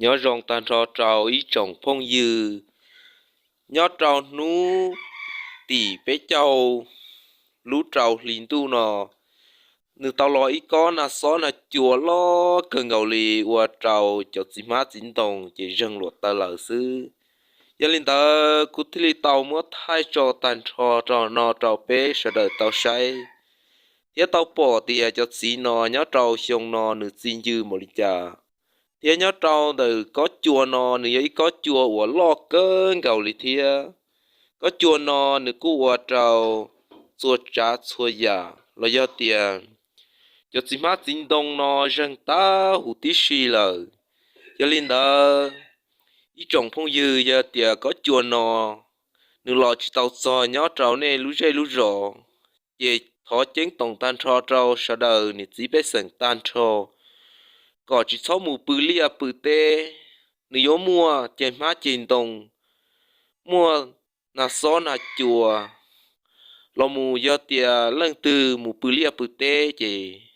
Nyob zoo tag nrho rau ib tsoom phooj ywg, nyob rau hnub tim peb caug lub rau hli ntuj no, nws tau los ib kob nag xob nag cua loj kawg nkaus li ua rau cov txiv hmab txiv ntoo ces zeeg luam taw lawm xwb. Yog li ntawd kuv thiaj li tau muab thaij tso tag nrho rau no rau peb sawv daws tau saib thiab tau pom tias cov txiv no nyob rau xyoo no nws txi ncw npaum li cas. Thiab nyob rau ntawm kob cua no nws yog ib kob cua uas loj kawg nkaus li thiab. Kob cua no nws kuj ua rau txhua tsav txhua yam los yog tias cov txiv hmab txiv ntoo no zeeg tag huv tib si lawm. Yog li ntawd, ib tsoom phooj ywg, yog tias kob cua no nws los tsis tau txog nyob rau nej lub zej lub zos, ces thov ceeb toom tag nrho rau sawv daws niam txiv pej xeem tag nrho kom tsis txhob mus pw liaj pw teb. Nws yuav muaj ceg hmab ceg ntoo, muaj nag xob nag cua los mus, yog tias leej twg mus pw liaj pw teb ces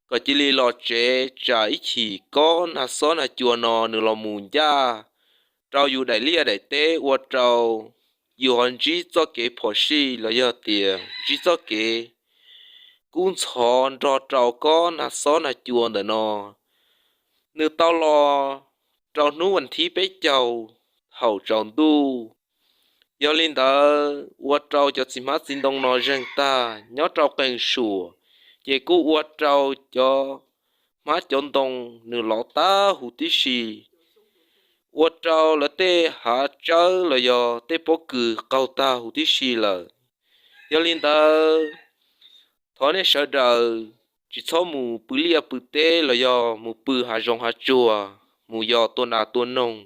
kom cia li los tsev, tsam ib chim kob nag xob nag cua no nws los mus ncaj rau yus daim liaj daim teb ua rau yus ho ntsib txoj kev phom sij los yog tias ntsib txoj kev kub ntxhov nrog rau kob nag xob nag cua ntawm no. Nws tau los rau hnub vas thib peb caug thaum tsaus ntuj. Yog li ntawd ua rau cov txiv hmab txiv ntoo no zeeg tag nyob rau qee suam, ces kuj ua rau cov hmab cov ntoo nws lov tag huv tib si, ua rau lawv tej hav tsawb los yog tej pob kws qaug tag huv tib si lawm. Yog li ntawd, thov nej sawv daws tsis txhob mus pw liaj pw teb los yog mus pw hav zoov hav tsuag, mus yos tua nas tua noog.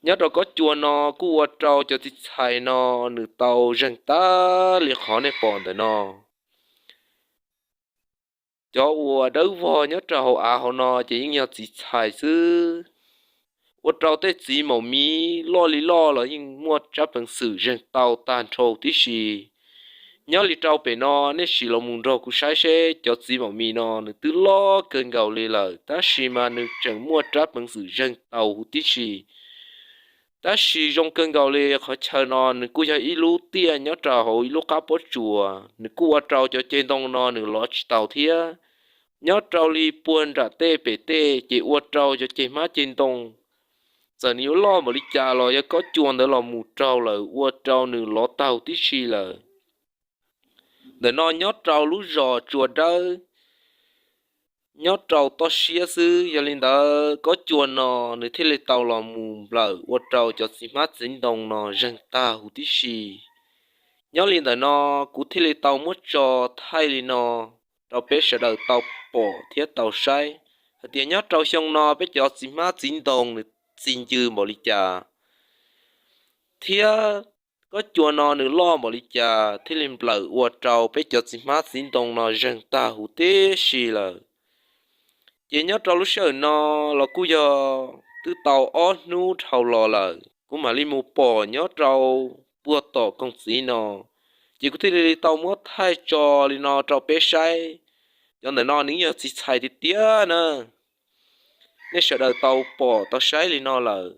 Nyob rau kob cua no kuj ua rau cov txiv txhais no nws tau zeeg tag li qhov nej pom ntawm no. Cov uas dawb vog nyob rau hauv av hauv no ces yeej yog txiv txhais xwb. Ua rau tej txiv maum miv loj li loj los yeej muaj tsab peev xwm zeeg tau tag nrho tib si. Nyob li rau pem no, nej sim los mus nrog kuv saib seb cov txiv maum miv no nws twb loj kawg nkaus li lawm, tab sis mas nws tseem muaj tsab peev xwm zeeg tau huv tib si. Tab sis zoo kawg nkaus li, qhov chaw no nws kuj yog ib lub tiaj nyob rau hauv ib lub qab pob tsuas, nws kuj ua rau cov ceg ntoo no nws lov tsis tau thiab. Nyob rau li puag nram tej pem tej ces ua rau cov ceg hmab ceg ntoo, txawm nws yuav loj npaum li cas los yog kob cua ntawd los mus raug lawm ua rau nws lov tag huv tib si lawm. Ntawm no nyob rau lub zos Tsua Dawb, nyob rau toj siab xwb. Yog li ntawd kob cua no nws thiaj li tau los mus nplawm ua rau cov txiv hmab txiv ntoo no zeeg tag huv tib si. Nyob li ntawm no kuv thiaj li tau muab tso thaij li no rau peb sawv daws tau pom thiab tau saib hais tias nyob rau xyoo no peb cov txiv hmab txiv ntoo nws txi ncw npaum li cas, thiab kob cua no nws loj npaum li cas thiaj li nplawm ua rau peb cov txiv hmab txiv ntoo no zeeg tag huv tib si lawm. Ces nyob rau lub sij hawm no los kuj yog twb tau ob hnub dhau los lawm, kuv mam li mus pom nyob rau puag tom koog txiv no, ces kuv thiaj li tau muab thaij tso li no rau peb saib. Cov ntawm no nws yog txiv txhais tiag tiag na. Nej sawv daws tau pom tau saib li no lawm,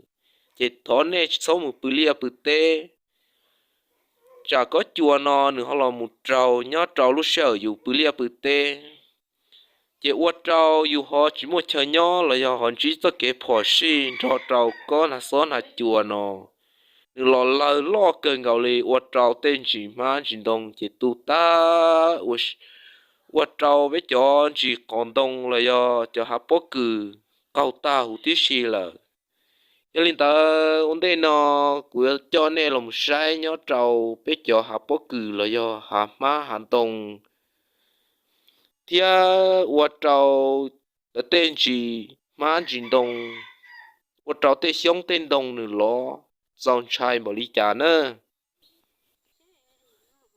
ces thov nej tsis txhob mus pw liaj pw teb, tsam kob cua no nws ho los mus raug nyob rau lub sij hawm yus pw liaj pw teb, ces ua rau yus ho tsis muaj chaw nyob los yog ho ntsib txoj kev phom sij nrog rau kob nag xob nag cua no. Nws los lawg loj kawg nkaus li ua rau tej ntsis hmab ntsis ntoo ces tu tag, ua rau peb cov ntsis qos ntoo los yog cov hav pob kws qaug tag huv tib si lawm. Yog li ntawd ua ntej no kuv yuav coj nej los saib nyob rau peb cov hav pob kws los yog hav hmab hav ntoo, thiab ua rau lawv tej ntsis hmab ntsis ntoo, ua rau tej xyoob tej ntoo nws lov txaus ntshai npaum li cas na.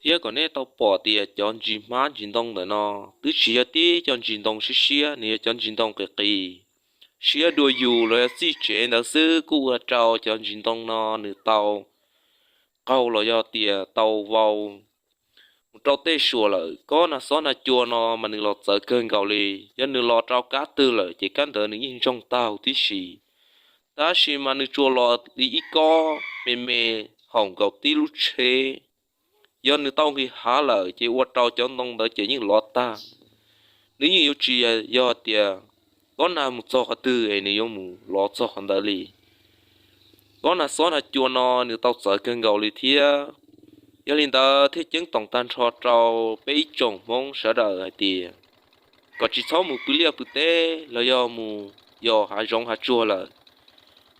Thiab kom nej tau pom tias cov ntsis hmab ntsis ntoo ntawm no twb tsis yog tib cov ntsis ntoo siab siab, nws yog cov ntsis ntoo qis qis, siab dua yus los yog txij tsev ntawd xwb kuj ua rau cov ntsis ntoo no nws tau qaug los yog tias tau vau mus rau tej suas lawm. Kob nag xob nag cua no mas nws los txawv kawg nkaus li, yog nws los rau kab twg lawm ces kab ntawd nws yeej ntsoog tag huv tib si. Tab sis mas nws tsuas los li ib kob me me haum nkaus tib lub tsheb. Yog nws tau nqis hav lawm ces ua rau cov ntoo ntawd ces yeej lov tag. Nws yeej yuav tsis yog tias kob nag mus txog qhov twg es nws yuav mus lov txog qhov ntawd li. Kob nag xob nag cua no nws tau txawv kawg nkaus li thiab. Yog li ntawd thiaj ceeb toom tag nrho rau peb ib tsoom Hmoob sawv daws hais tias kom tsis txhob mus pw liaj pw teb los yog mus yos hav zoov hav tsuag lawm,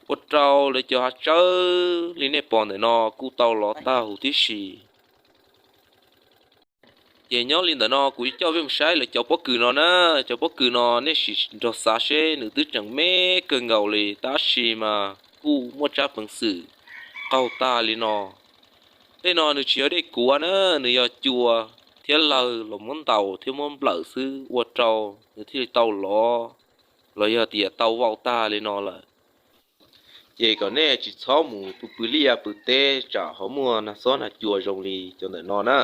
ua rau lawv cov hav tsawb li nej pom ntawm no kuj tau lov tag huv tib si. Ces nyob li ntawm no kuv yuav coj peb mus saib lawv cov pob kws no na. Cov pob kws no nej sim nrog xav seb nws twb tseem me kawg nkaus li tab sis mas kuj muaj tsab peev xwm qaug tag li no. Tej no nws tsis yog dej kuav na, nws yog cua thiab lawg los muab ntaus thiab muab nplawm xwb ua rau nws thiaj li tau lov los yog tias tau vau tag li no lawm. Ces kom nej tsis txhob mus pw pw liaj pw teb tsam ho muaj nag xob nag cua zoo li cov ntawm no na.